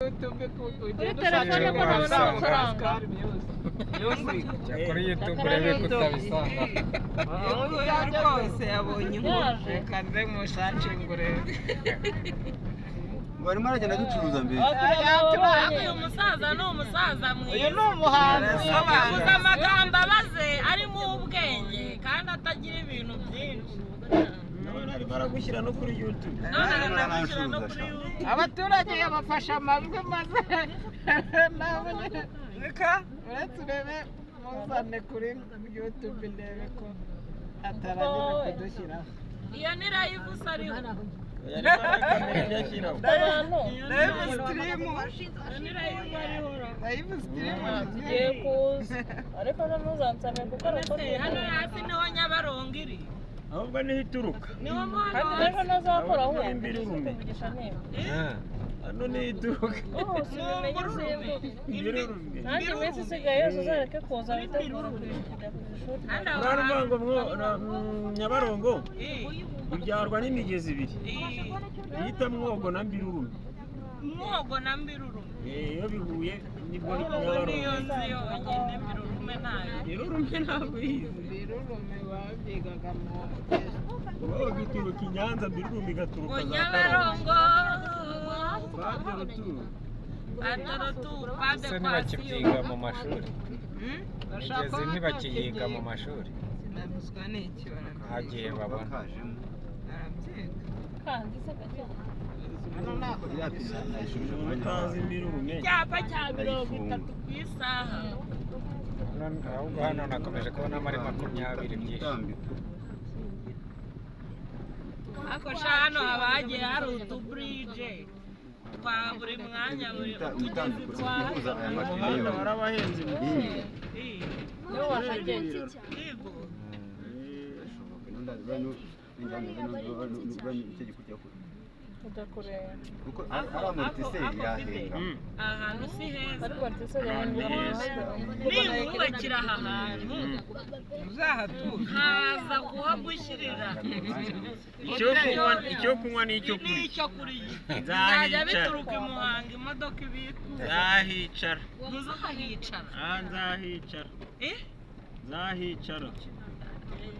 YouTube Kuri telefone ko ntabona amafaranga. Jya kuri YouTube urebe ko utabisanga. Rwose yabonye inkuru. Yaje. Reka nze mushakingure. Ngo arimo aragenda aducuruza mbere. Uyu musaza ni umusaza Uyu mwiza. ni umuhanzi. Avuze amagambo abaze arimo ubwenge kandi atagira ibintu byinshi. None arimo aragushyira no kuri YouTube. None aragushyira no kuri YouTube. Abaturage yabafashe amajwi maze nawe reka uretse urebe muzane kuri YouTube ndebe ko atarageza kudushyiraho. Iyo ni live usa ariho. Oya, arimo arakamera ibyo ashyiraho. Abantu Live stream. Iyo ni live ariho. Live stream. tugiye kuza, ariko no ntuzansabe gukora uko Ese hano hasi niho Nyabarongo iri? Ahubwo niho ituruka. Niho mo hano Kandi ejo hasi. ntazakora ahubwo Imbirurume. kuvugisha niba Hano niho ituruka. Oh, sibimenye simbuke. Imbirurume. Nanjye iminsi isigaye yose uzareke kuza witegura kujya ku ishuri. Hano aho Uravuga hantu. ngo Nyabarongo ibyarwa n'imigezi ibiri yita Mwogo na Mbirurume. Mwogo na Mbirurume. Iyo bihuye nibwo ni Mwogo niyo Nyabarongo. nzi yonyine, Mbirurume ntayo. Mbirurume ntabwo uyizi. Birurume babyigaga mu Mwogo ituruka i Nyanza, Mbirurume igaturuka Ngo za Karongi. Nyabarongo. Padre Ruturo. Patorotu pade Ese kwasiyo. ntibakibyiga mu mashuri? Imigezi ntibakiyiga mu mashuri? Nabuzwa n'iki? Barabyiga. Hagiye babona. Kajemo. Barabyiga. Kandi se gake. Hano ntabwo Iriya pine nayishubije Umuntu umwanya utazi wayo. Mbirurume. Icyapa cya 30 ku isaha. Ahubwo hano nakomeje kubona ari 20 byinshi. Umutambiko. Ariko sha hano haba hagiye hari utuburije twa buri mwanya, buri utugezi Umutambiko twa uhuza aya mapine Umuhanda yombi. warabahenze. Iyi. Niwe wahageze. Yego. Birashoboka. Ujya kureba. Kuko ari amortiseri yahenga. Ahantu si heza. Ariko artiste Niwubakira aha hantu Uzahatura. nkaza kuhagushyirira. Icyo kunywa n'icyo kurya. N'icyo kurya nzajya Nzahicara. bituruka i Muhanga, imodoka ibikura. Nzahicara. Ntuzahicara. Ah, nzahicara. Eh? Nzahicara.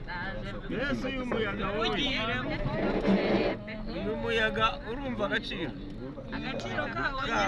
Ndaje. Mbese uyu muyaga wowe, Ugiyemo. uyu muyaga urumva agaciro Agaciro kawo nyine.